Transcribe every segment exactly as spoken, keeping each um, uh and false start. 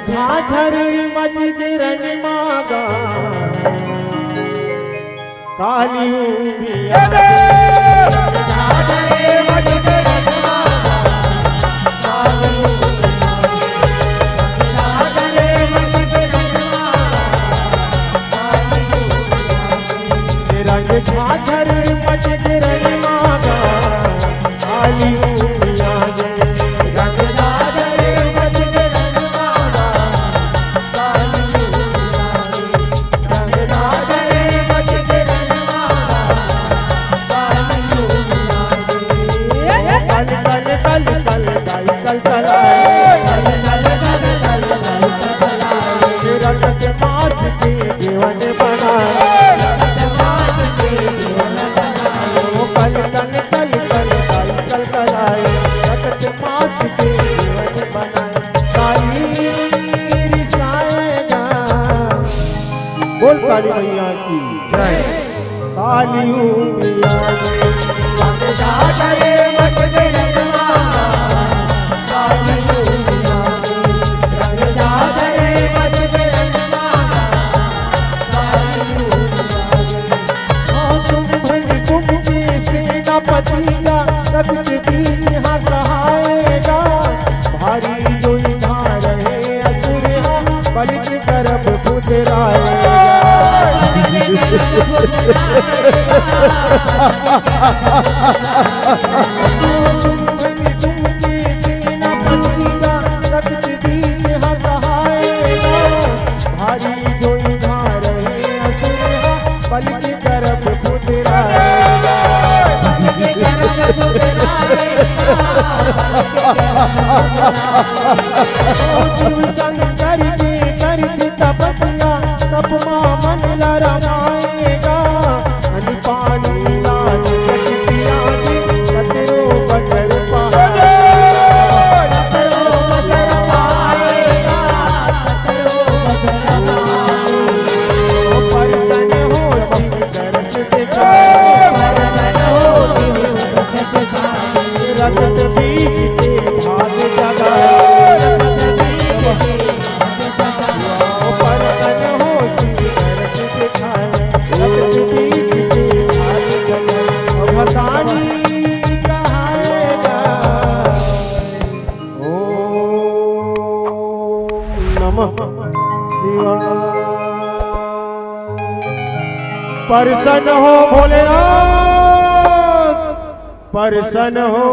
झाझर मच गे रन मागा, काली उमिया। रंग झाझर मच गे रन मागा, काली उमिया गे। रंग झाझर मच गे रन मागा, काली उमिया गे। रंग झाझर मच गे रन मागा, काली उमिया गे। कल कल कल कल गाई कल कल। रंग के माथ के जीवन बनाए। ओ कल कल कल कल आई कल कल आए, रक्त माथ के जीवन बनाए। काली रिसाएगा। बोल काली मैया की जय। काली उमिया गे। सेनापति का रक्त बीज हँसाएगा। भारी जोई धार है असुर हा, बलि के गर्भ पुतराएगा। सेनापति का रक्त बीज हँसाएगा। भारी जोई धार है असुर हा, बलि के गर्भ पुतराएगा। शिव शंकर के कर के तपस्या, तप मा मन ला रमाएगा। अन्न पानी लाज कटिया जी, कतरो बटर पाएगा। परसन हो शिव दर्श दिखाए। रक्त बीज के भाग जगाए। परसन हो शिव दर्श दिखाए। रक्त बीज के भाग जगाए। वरदानी कहाएगा। ओम नमः शिवाय। परसन हो भोलेनाथ, परसन हो।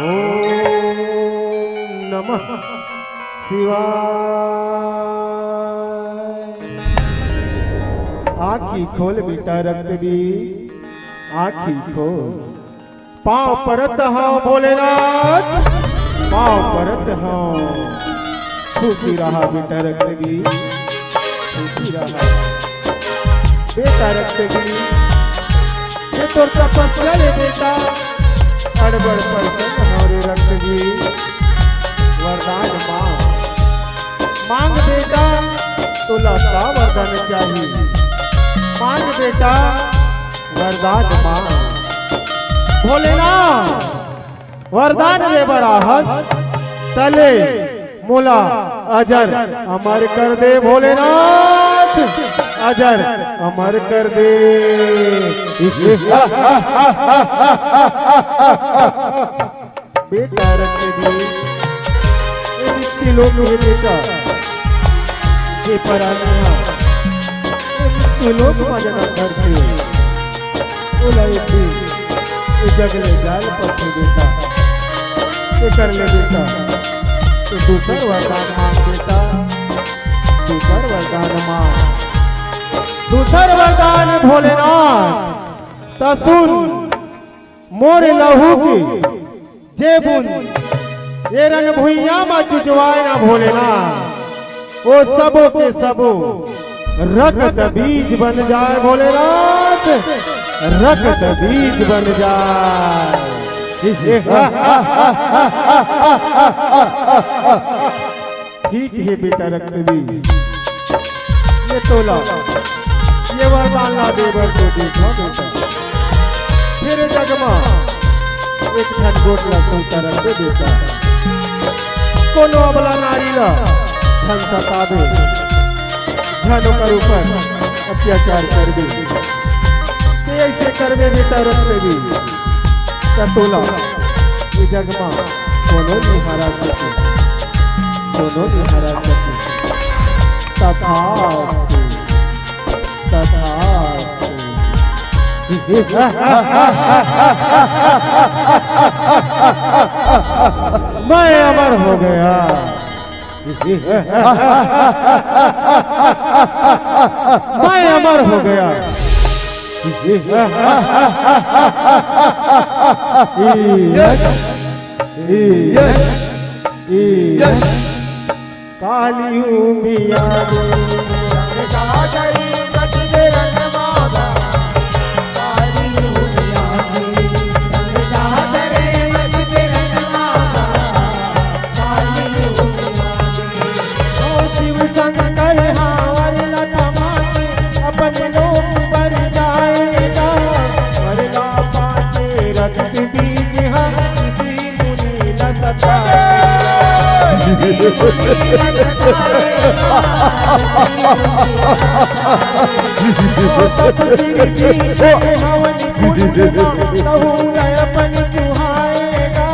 ओम नमः शिवाय। आँखी खोल बेटा रक्त बीज, आँखी खोल। पाँव परत हँव भोलेनाथ, पाँव परत हँव। खुशी रहा बेटा रक्त बीज, खुशी रहा। बेटा रक्त बीज, ये तोर तपस्या ले बेटा, अड़बड़ परसन हँव रे रक्त बीज। वरदान माँग, माँग बेटा, तोला का वरदान चाही? माँग बेटा, वरदान माँग। भोलेनाथ वरदान दे बर आहस, त ले मोला अजर अमर कर दे भोलेनाथ, अजर अमर कर दे। बेटा रक्त बीज, ए मृत्यु लोक हे बेटा, जे परानी हा, ए मृत्यु लोक मा जनम धरथे, ओला एक दिन ए जग ले जाय ल परथे बेटा। एकर ले बेटा, तैं दूसर वरदान मांग बेटा, दूसर वरदान मांग, दूसर वरदान भोलेनाथ। त सुन मोर लहू के जे बूंद ए रंग भुइयां म चुचवाय ना भोलेनाथ, ओ सबो के सबो रक्त बीज बन जाय भोलेनाथ, रक्त बीज बन जाय। ठीक हे बेटा रक्त बीज, ये तोला, ये वरदान ला दे बर तो देखो बेटा, फेर जग मा एक ठन गोठ ला सुनता रख दे बेटा। कोनो अबला नारी ला झन सताबे, झन ओकर ऊपर अत्याचार करबे। ते अइसे करबे बेटा रत्न देवी, त तोला ए जग मा कोनो नइ हरा सके, कोनो नइ हरा सके। तथास्तु, तथास्तु। मैं अमर हो गया। मैं अमर हो गया। काली हूँ मिया रे। शिव शंकर हावर लता माथे, अपन लोक पर जाएगा। वरला पाके रक्त बीज हम किसी मुनि न सताएगा। तब शिव जी के हवन कुंड मा सहूल अपन चुहाएगा।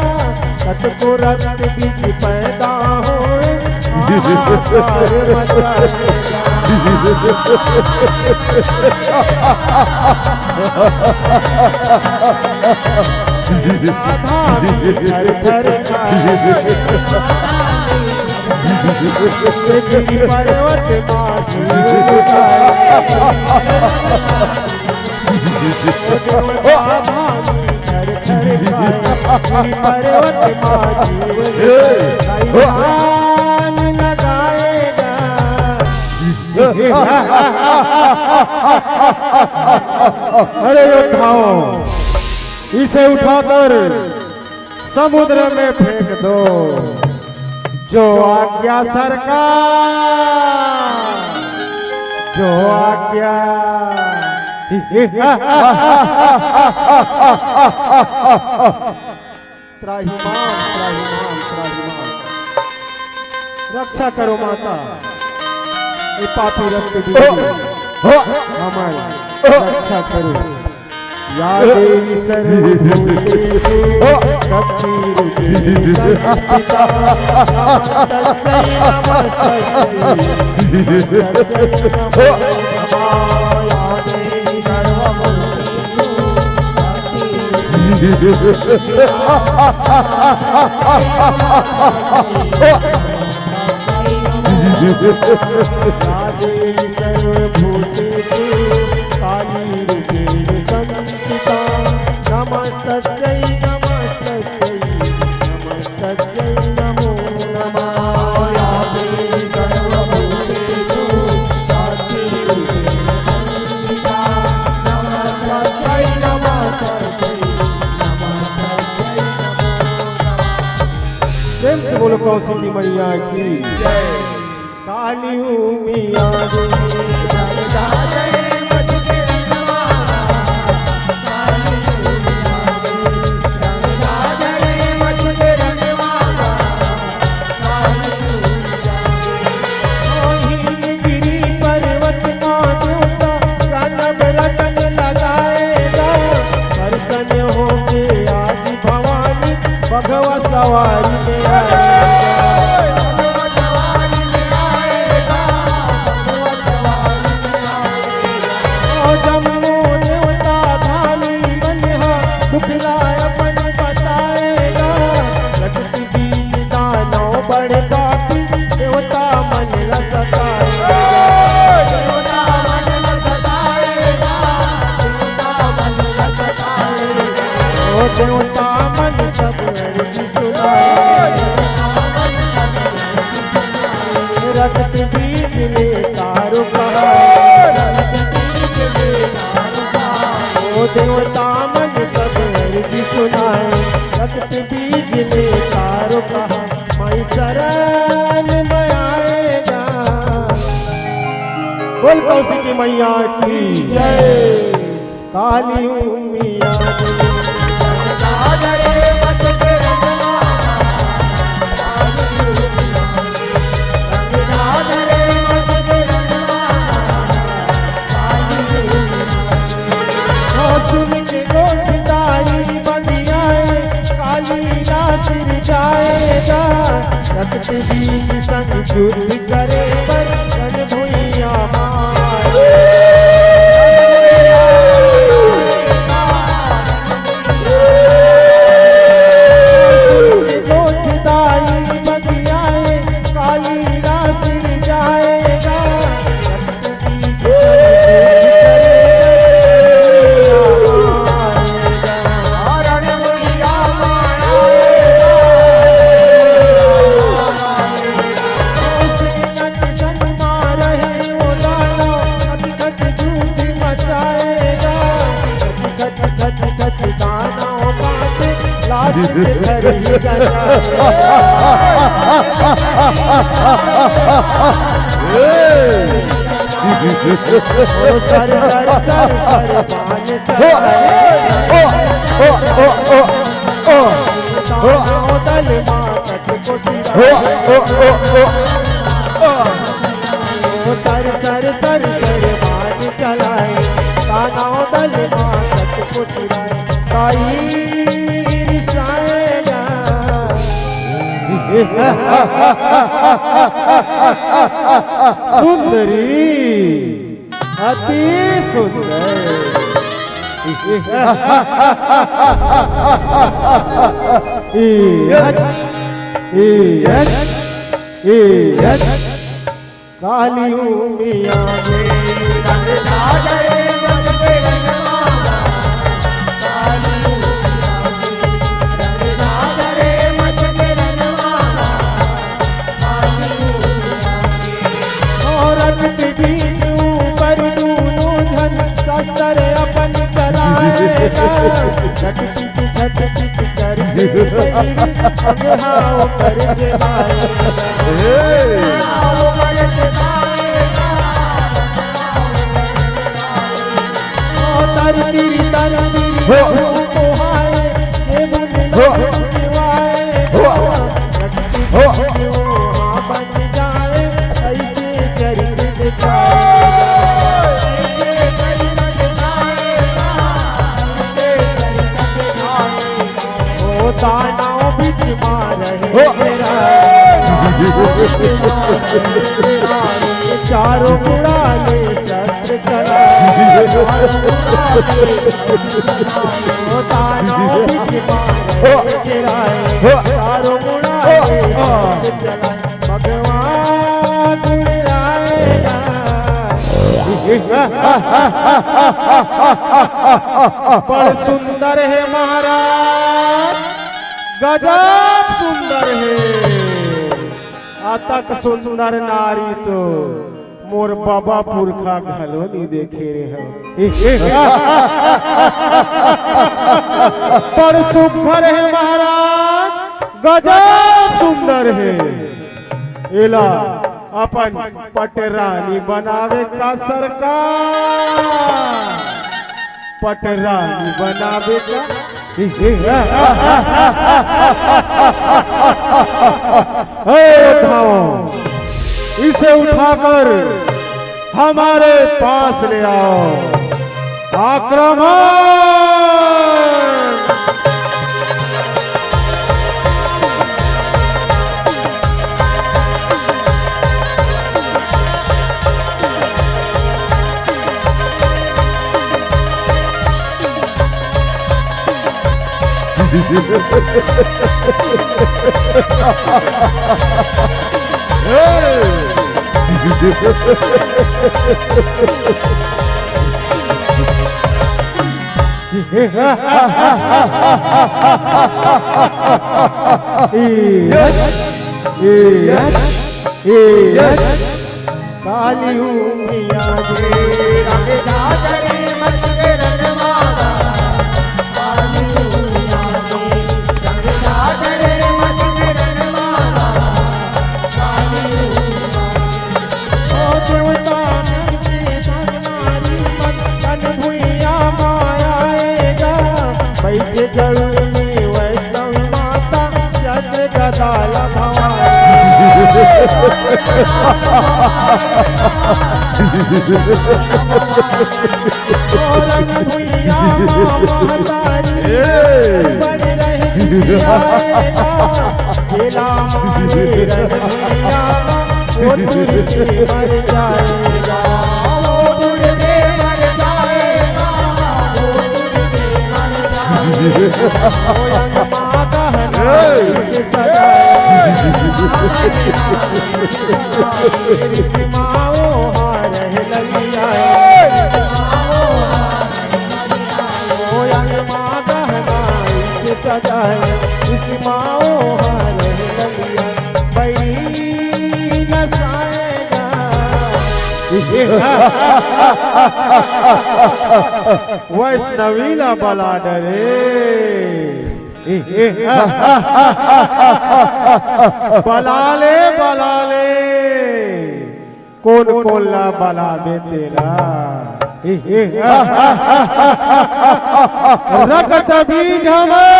सत को रक्त बीज पैदा होए, हाहाकार मचाएगा। राधा भी थर थर कांपे। गिरि पर्वत माही उठाए। राधा भी थर थर कांपे। गिरि पर्वत माही उठाए। लगाएगा। अरे योद्धाओं, इसे उठाकर समुद्र में फेंक दो। जो आज्ञा सरकार, जो आज्ञा। त्राहिमाम, त्राहिमाम, त्राहिमाम। रक्षा करो माता, ए पापी रक्त बीज, हमर रक्षा करो। या देवी सर्वभूतेषु शक्तिरूपेण संस्थिता। नमस्तस्यै नमस्तस्यै नमस्तस्यै नमो। या देवी सर्वभूतेषु या देवी सर्वभूतेषु काली रूपेण संस्थिता। नमस्तस्यै नमस्तस्यै नमस्तस्यै नमो नमः। या देवी सर्वभूतेषु शक्तिरूपेण संस्थिता। नमस्तस्यै नमस्तस्यै नमस्तस्यै नमो नमः। प्रेम से बोलो कौशिकी मैया की। काली हूँ मिया रे। गिरी पर्वत का देवता, दानव रतन लगाएगा। प्रसन्न होके आज भवानी बघवा सवारी में आएगा। ओ जम्मो देवता धामी बनिहा, दुखला अपन बताएगा। रक्त बीज दानव बड़ पापी, देवता मन ला सताएगा। देवता मन ला सताएगा। देवता मन ला सताएगा। ओ देवता मन सब अर्जी सुनाए। रक्त बीज ने सारो कहा। ओ देवता मन सब अर्जी सुनाए। रक्त बीज ने सारो कहा। माई शरण में आएगा। बोल कौशिकी मैया की जय। काली हूँ मिया रे। आएगा। रक्त बीज संग युद्ध करे बर रण भुइयां मारे। कोठदाई बतियाए, कालिदास जाएगा। सर सर सर सर मान चलाए, तानव दल माँ सत पुचराए, ताई रिसाए ना। सुंदरी, अति सुंदर। काली उमिया में रंग सागर मत के रंगवा। काली उमिया में रंग सागर मत के रंगवा। काली उमिया में औरत के बीच ऊपर दोनों जन शस्त्र अपन चलाएगा। झटकी झटकी करके बैरी अंगहाओ कर जगाए। हे। ओ तरतीरी तरतीरी हो। को हाय, ये बुन हो। शिवाय। हो। रक्ति हो। जो बन जाए, ऐसे चरित्र दिखाए। ओ दानव बीच मार रहे हो। तेरा। चारों मुड़ा ले शस्त्र चला। ओ दानव बीच मार रहे हो। तेरा। हो। चारों मुड़ा ले शस्त्र चला। भगवान आएगा। बड़ सुंदर हे महाराज, गजब सुंदर हे। अतक सुंदर नारी तो मोर बाबा पुरखा घलो नी देखे रेहेंव। बड़ सुघर हे महाराज, गजब सुंदर हे। एला अपन पटरानी बनावे का सरकार, पटरानी बनावे का। हे उठाओ, इसे उठाकर हमारे पास ले आओ। आक्रमण! काली उमिया जे रंग सागर मत के रंगवा। काली उमिया जे रंग सागर मत के रंगवा। काली उमिया जे ओ देवता मन के धन नारी मन तन भुइया माया आएगा। बैठे गरुड़ में वैष्णव माता, चक्र गदा लखवाए। और भुइया महतारी, ए। बन रहे बिटिया। बेला मारे रण भुइयां, वो तुड़ के मर जाएगा, वो तुड़ के मर जाएगा, वो तुड़ के मर जाएगा। वो अंग माता है, नारी से सजाए। रिसमाओ हार है ललिया। ओ अंगमा गहना इस सजाए, रिसमाओ हार है ललिया। बैरी नसाएगा। वैष्णवी ला बला डरे। बला ले, बला ले। कोन कोन ला बलाबे तेला। रक्त बीज हवय,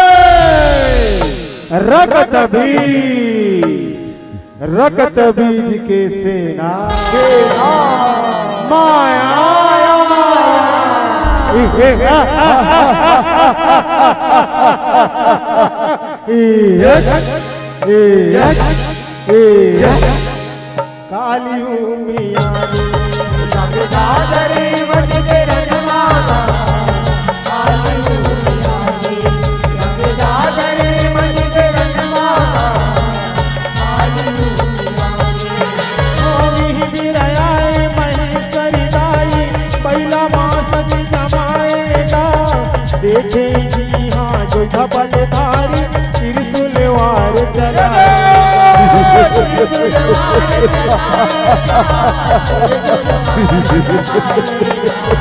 रक्त बीज, रक्त बीज के सेना। सेना। माया। एक, एक, एक। काली उमिया रे। रंगदार रे मजगे रंगमाला। काली उमिया रे। रंगदार रे मजगे रंगमाला। काली उमिया रे। ओ मिहि बिरयाए महेश्वरी दाई, पहिला मास के जमाएगा। देखे जी हाँ जो धपल धारी, त्रिशूल वार चला।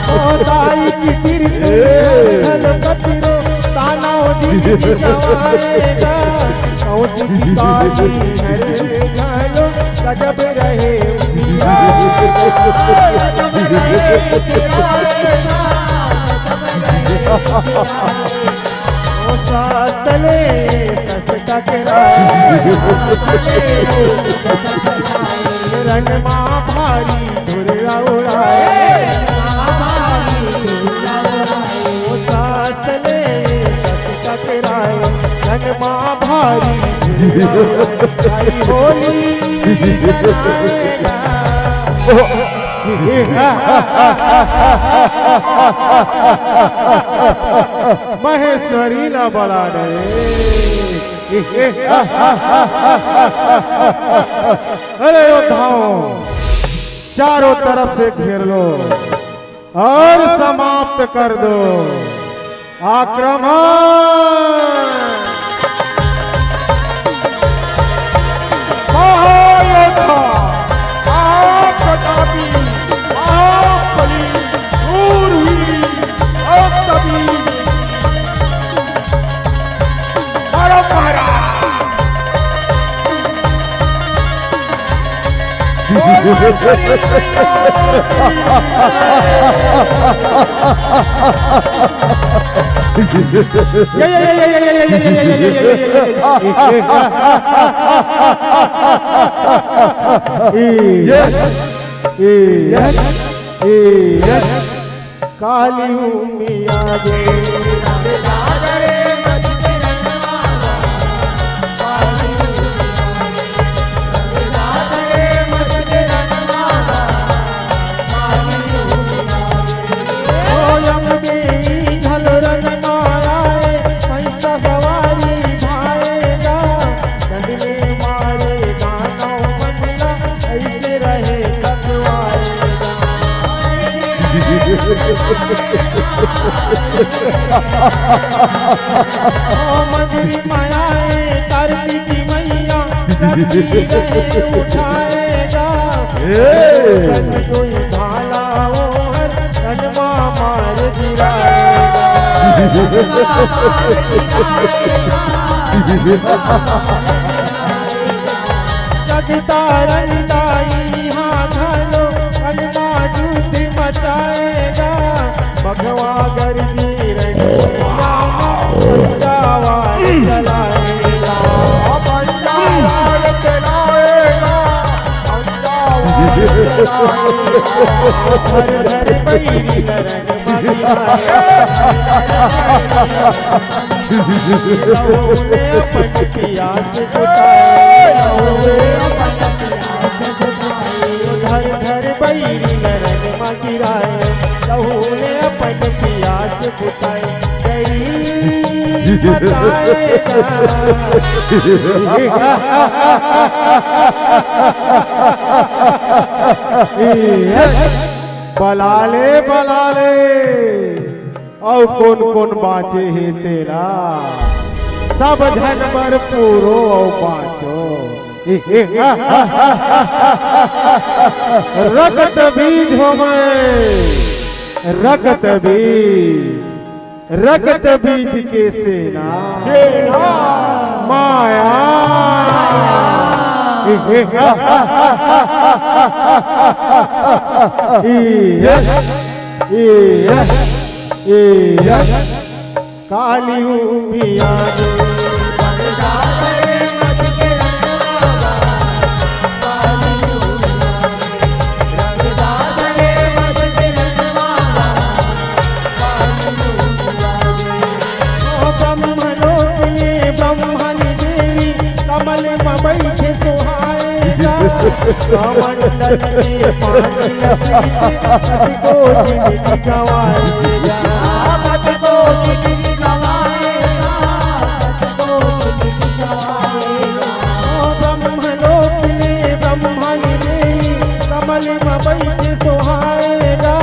ओ दाई की त्रिशूल घलो कतरो ताना दिन जवाएगा। कौन की काली हरे घलो गजब रहे उमिया। ओ सातले सत टकरा। रण मा भारी धुर्रा उड़ाए। ओ सातले सत टकराए। रण मा भारी धुर्रा उड़ाए। आई होली मनाएगा। महेश्वरी ला बला डरे। अरे योद्धाओं, चारों तरफ से घेर लो और समाप्त कर दो। आक्रमण! महायोद्धा, महाप्रतापी, महाबली, शूरवीर, अष्टवीर, धर्म महाराज। काली उमिया गे। ओ मंदिर में आए कार्तिकी मैया, शक्ति रहे उठाएगा। ए। जन कोई भाला ओ हर तन मा मार गिराएगा। जगता रंगदाई हाँ घलो, हनुमा जूठ मचाएगा। बघवा गरजी रंगीला, पंजावार चलाएगा। पंजावार चलाएगा, पंजावार चलाएगा। घर घर बैरी रंग बगिया। अपने पियास बुझाए। बला ले, बला ले। अउ कोन कोन बाँचे हे तेला, सब झन बर पूरो अउ बाँचो। रक्त बीज हो मैं, रक्त बीज, रक्त बीज के सेना। सेना। माया। काली उमिया कमल में बैठे सुहाएगा, कमंडल में पानी लसीके, को जिंदगी गवाएगा। ओ ब्रह्मलोक में ब्रह्मा जी कमल में बैठे सुहाएगा,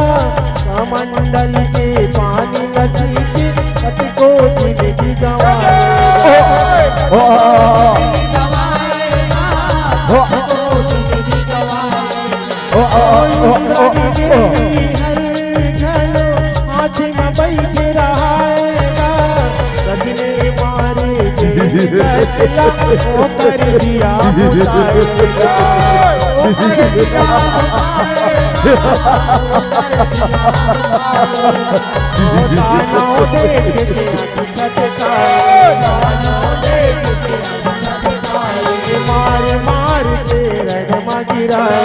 कमंडल के पानी लसीके, कतिको जिंदगी गवाएगा। ओ, ओ, ओ, ओ। ओ, ओ, ओ, ओ, ओ, ओ। हाथी में बैठ रहाएगा, सजने मारे के ओ कर दिया बुताएगा। ओ कर दिया बुताएगा। ओ दानव देख के छटकाए, दानव देख के मार मार के रण में गिराए।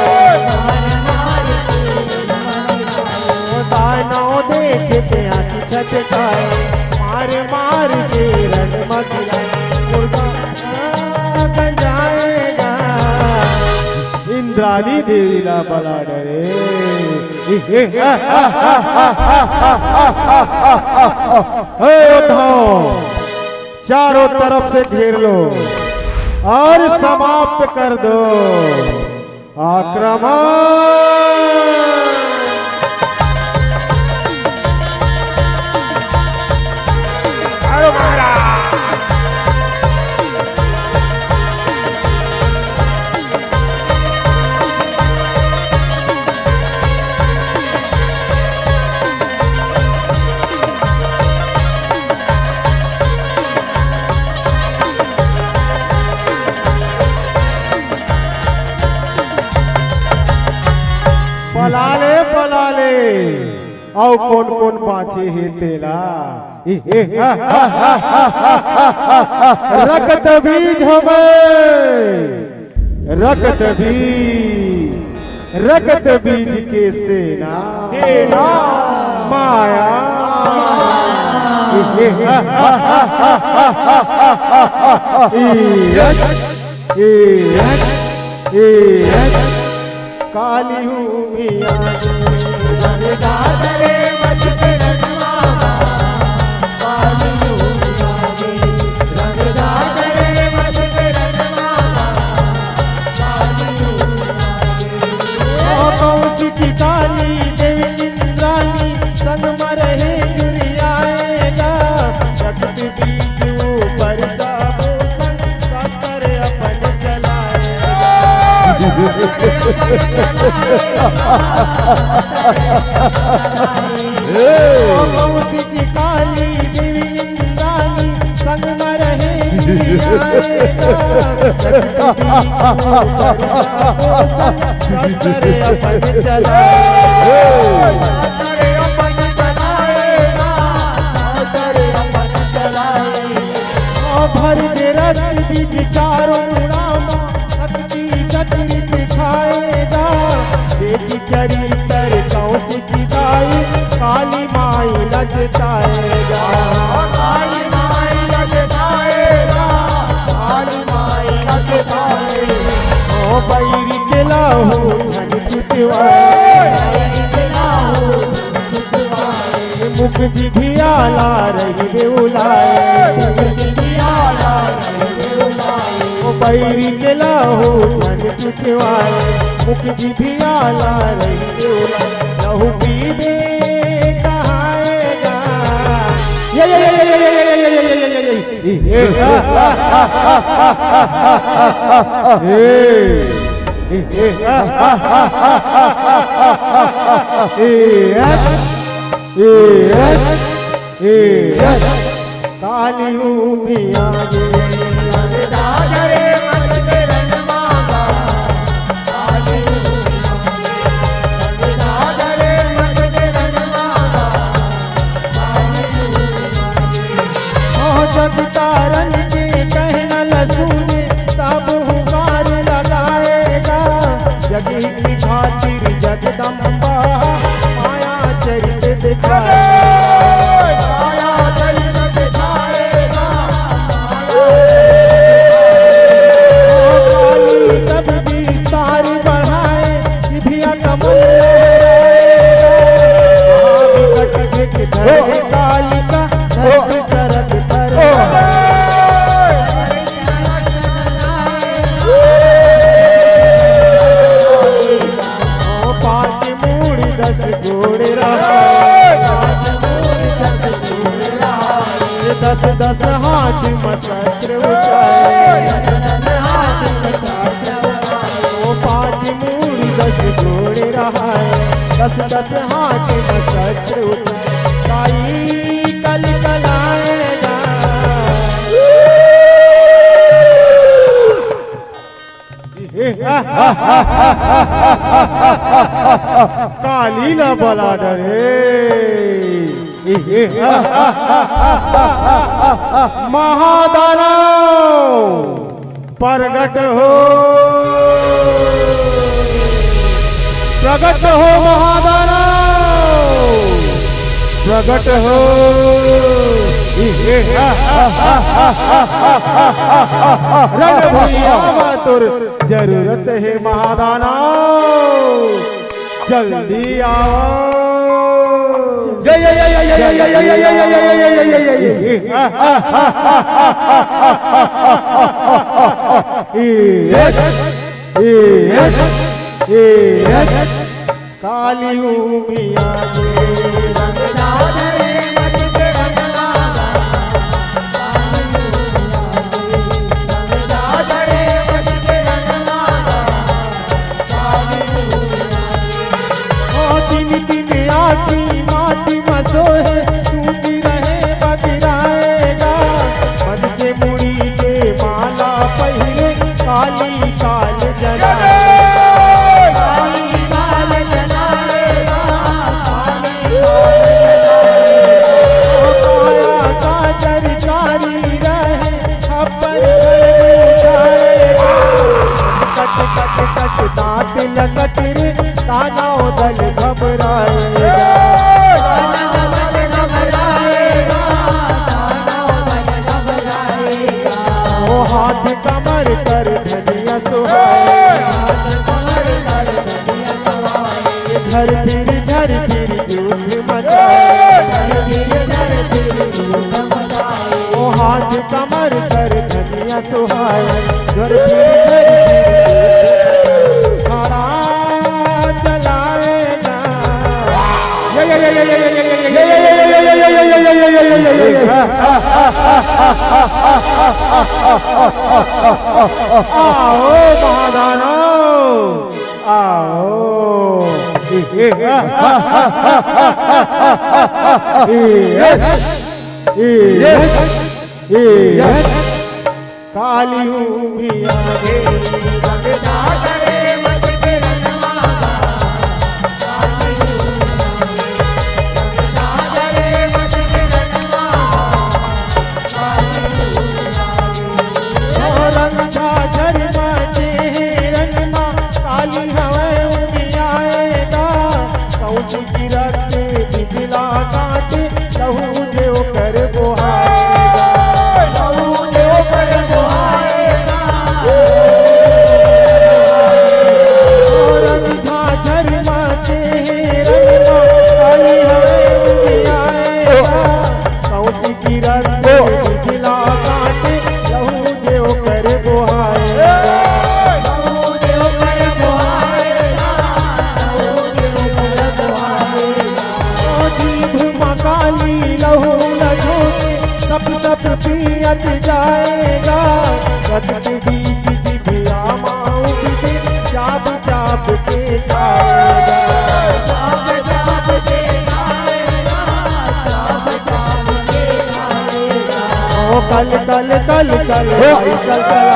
ओ दानव देख के आँख छटकाए, मार मार के रण में गिराए। मुर्गा गंजाएगा। इंद्राणी देवी ला बला डरे। हे उद्धव, चारों तरफ से घेर लो और समाप्त कर दो आक्रमण। अरे महाराज। पला ले, पला ले, अउ कोन कोन बाँचे हे तेला। रक्त बीज हो मैं, रक्त बीज, रक्त बीज के सेना। सेना। माया। काली उमिया। कौशिकी काली देवी इंद्राणी, संग म रहे जुरियाएगा। रक्त बीज ऊपर जाबो संग, साकर अपन चलाएगा। कौशिकी काली देवी इंद्राणी, संग म रहे जुरियाएगा। रक्त बीज ऊपर जाबो संग, साकर अपन चलाएगा। भर दे रस बीज चारों मुड़ा मा, शक्ति चक्र दिखाएगा। देख चरित्र कौशिकी दाई, काली माई लजताएगा। काली माई लजताएगा, काली माई लजताएगा। ओ बैरी के लाहू धन चुटवाए, बैरी के लाहू धन चुटवाए। मुख जिभिया ला रहिबे उलाए। ओ बैरी के लहू झन चुचवाए, मुख जिभिया ला रहिबे उलाए। लहू पीबे कहाएगा। ये, ये, ये, ये, ये, ये, ये, ये, ये, ये, ये, ये। काली उमिया गे। ओ जग तारन के कहना ल सुने, तब हुकार लगाएगा। जग हित खातिर जगदम्बा माया चरित दिखाएगा। माया चरित दिखाएगा। ओ काली तब विस्तार बढ़ाए, जिभिया कमल लहराए। महाविकट धिक धरे कालिका, धरती सरग पर। ओ पाँच मूड़ी दस गोड़ रहा। दस दस हाथ म शस्त्र उठाए। ओ पाँच मूड़ी दस गोड़ रहाए, दस दस हाथ म शस्त्र उठाए। काई कल कलाएगा। काली ला बला डरे। महादानव प्रगट हो, प्रगट हो महादानव, प्रगट हो। रणभूमि आवा तोर जरूरत हे महादानव, जल्दी आओ। जय, जय, जय, जय, जय, जय, जय, जय, जय, जय, जय, जय, जय, जय। काली उमिया गे। ओ तीन तीन आँखी माटी म सोहे, सूती रहे बगराएगा। मन के मुड़ी के माला पहिरे, काली काल जनाएगा। काली काल जनाएगा। ओ काया काजर कारी रहे, अपन घर में जाएगा। कट कट कट दांत लकट रे, दानव दल घबराएगा। ओ हाथ कमर कर धनिया सुहाए। झर फिर झर फिर झूठ मचाए। ओ हाथ कमर कर धनिया सुहाए। झर फिर झर फिर झूठ खड़ा चलाएगा। आओ महादानव, आओ। काली उमिया गे। रंझा झर बाजे रंगमा, काली हवय उमिया गा। कौन गिरत बिजला काटे, लहू जे ओकर बोहाएगा। लहू जे ओकर बोहाएगा। सब पियत जाएगा, रक्त बीज जिभिया मा उगते, चाप चाप के खाएगा। ओ कल कल कल कल, ओ भाई कल कल।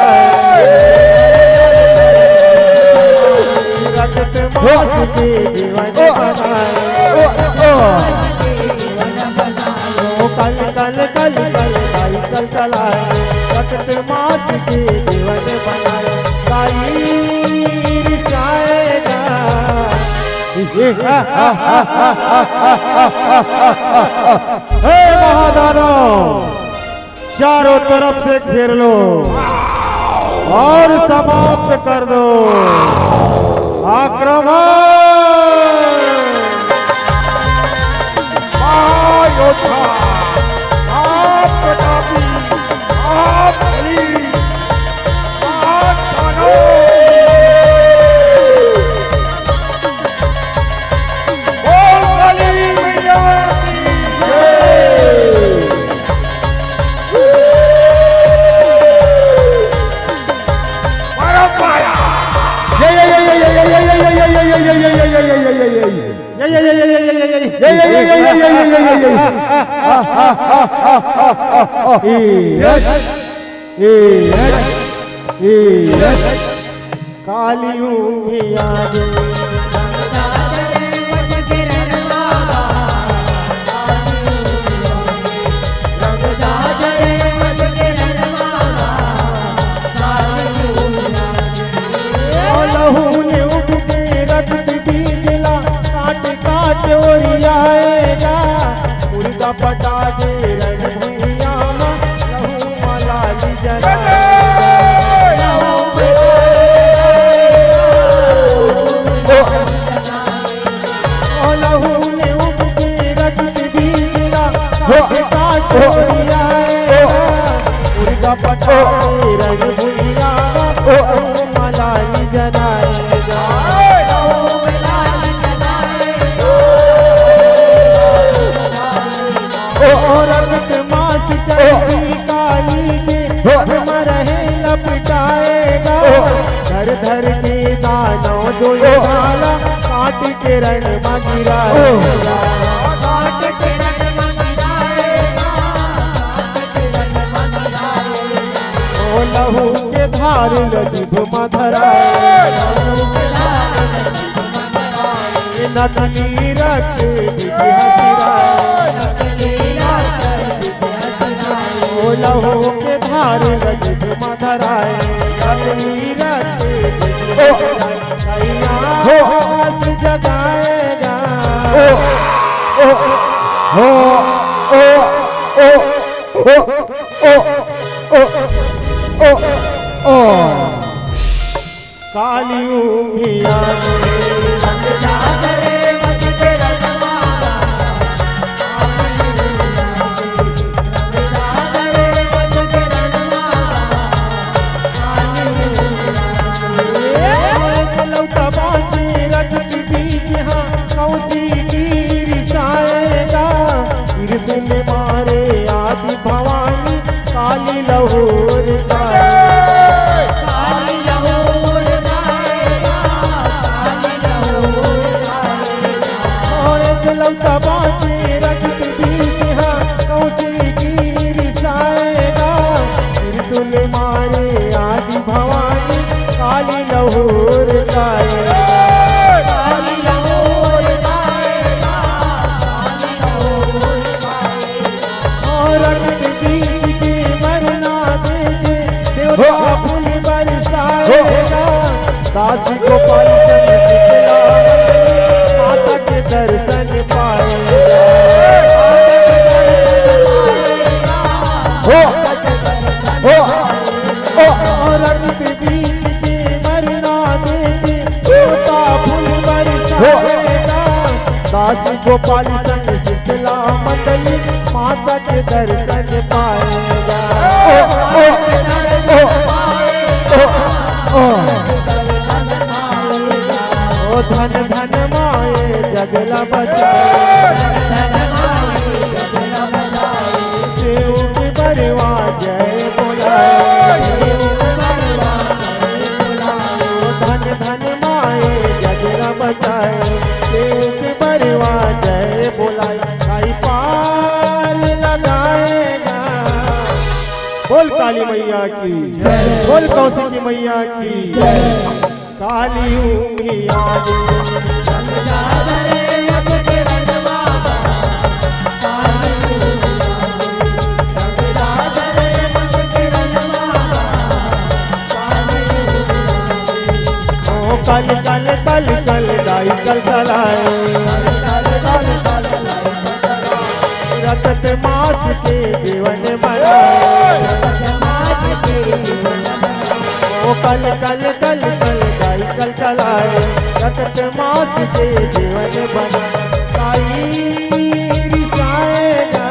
रक्त मांस के जीवन बनाए। ओ, ओ। ओ कल कल कल कल, भाई कल कल आए, रक्त मांस के जीवन बनाए, गाई रिसाएगा। हे महादानव, चारों तरफ से घेर लो और समाप्त कर दो। आक्रमण! महायोद्धा, महाप्रतापी, महाबली, महादानव। बोल काली मैया की जय। परंपरा। काली ऊंघी आ गे। लहू ने उठ के रक्त बीजला, काट काट ओरियाएगा। मुर्गा पटा दे रण भुइयां मा, लहू मा लाली जलाएगा। ओ लहू ने उग के रक्त बीजला, काट काट ओरियाएगा। मुर्गा पटा दे रण भुइयां मा, लहू मा लाली जलाएगा। ओ रक्त मांस चर्बी काली के, धर्म रहे लपटाएगा। धर धर के दानव जो ये भाला, काट के रण मा गिराएगा। ओ लहू के धार ल जिभ मा धराए। नकली रक्त बीज हथिराए। ओ लहू के धार ल जिभ मा धराए। नकली रक्त बीज हथिराए। कैया आस जगाएगा। ओ, ओ, ओ, ओ, ओ, ओ, ओ, ओ, ओ, ओ। काली ऊंघी आ गे। लौटा बांचे रक्त बीज हा, कौशिकी रिसाएगा। त्रिशूल मारे आदि भवानी, काली लहू रिसाए। ओ एक लौटा बांचे रक्त बीज हा, कौशिकी रिसाएगा। त्रिशूल मारे आदि भवानी, काली लहू रिसाए। ओ रक्त बीज के मरना देके, देवता फूल बरसाएगा। दास गोपाल संग शीतला माता के दर्शन पाएगा। ओ रक्त बीज के मरना देके, देवता फूल बरसाएगा। दास गोपाल संग शीतला मंडली, माता के दर्शन पाएगा। ओ, ओ, ओ, ओ, ओ। ओ धन धन माए जग ल बचाए। सेव के धन माए जगरा बचाए, एक बरवा जय बोलाए, आई पार लगाएगा। बोल काली मैया की जय। बोल कौशिकी मैया की जय। काली उमिया दे। ओ कल कल कल कल दाई कल कलाए। रतत मास के जीवन बनाए। ओ कल कल कल कल दाई कल कलाए। रतत मास के जीवन बनाए। काली रिसाएगा।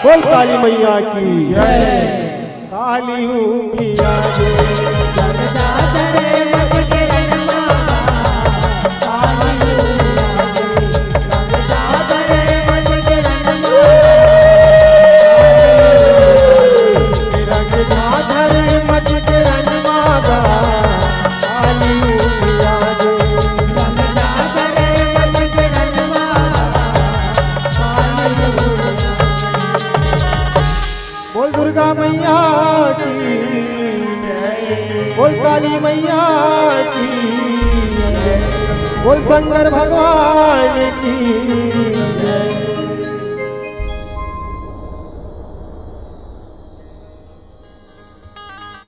बोल काली मैया की जय। काली उमिया दे। बोल दुर्गा मैया की जय। बोल काली मैया की जय। बोल शंकर भगवान की